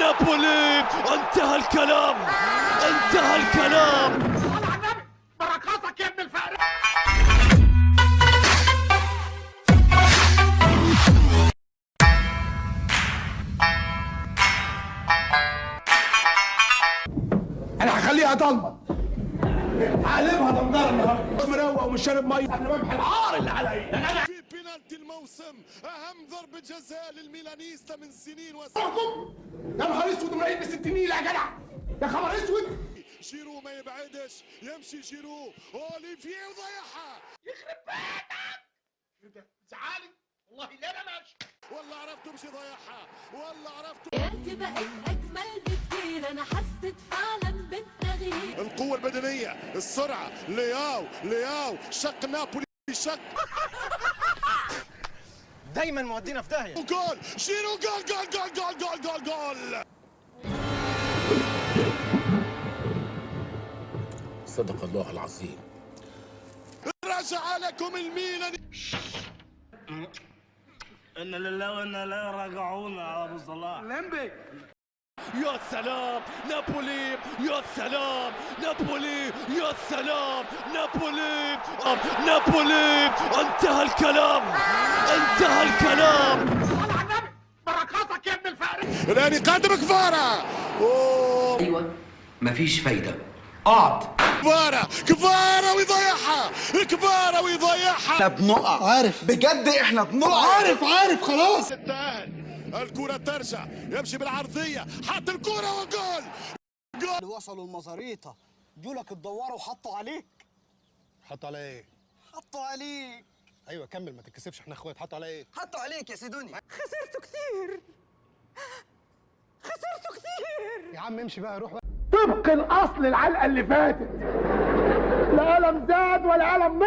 نابولي، انتهى الكلام، انتهى الكلام. بركاتك يا ابن الفقر. انا هخليها ضلمة، هقلبها دمدره النهارده، مش مروق ومش شارب مية قبل ما امحي العار اللي عليا. في بينالتي الموسم، اهم ضربه جزاء للميلانيستا من سنين. احكم يا نهار اسود ومنيل ب 60 نيله يا جدع، يا خبر اسود. جيرو ما يبعدش، يمشي جيرو، اوليفيه وضيعها. يخرب بيتك زعالي والله، لا انا ماشي. والله عرفت مش يضيعها، والله عرفت. حياتي بقت أجمل بكتير، أنا حسيت فعلا بالتغيير. القوة البدنية، السرعة، لياو لياو شق نابولي شق. دايما مودينا في داهية. جول جيرو، جول جول جول جول جول جول جول. صدق الله العظيم. رجع لكم الميلان. إنا لله وإنا إليه راجعون يا أبو صلاح. يا سلام نابولي، يا سلام نابولي، يا سلام نابولي، نابولي، انتهى الكلام، انتهى الكلام. صل على النبي، بركاتك يا ابن الفقر. الان يقدم كفارة، أوه. ايوه، مفيش فايده، اقعد. كفارة، كفارة ويضيعها، كفارة ويضيعها. احنا بنقع، عارف بجد، احنا بنقع. عارف عارف خلاص. التأهل، الكرة ترجع، يمشي بالعرضية، حط الكرة وجول جول. اللي وصلوا المزاريطه جولك اتدوروا وحطوا عليك. حطوا عليا ايه؟ حطوا عليك. ايوه كمل، ما تتكسفش، احنا اخوات. حطوا عليا ايه؟ حطوا عليك يا سيدوني. خسرته كثير، خسرته كثير. يا عم امشي بقى، روح بقى. طبق الاصل العلقة اللي فاتت، لا قلم زاد ولا قلم.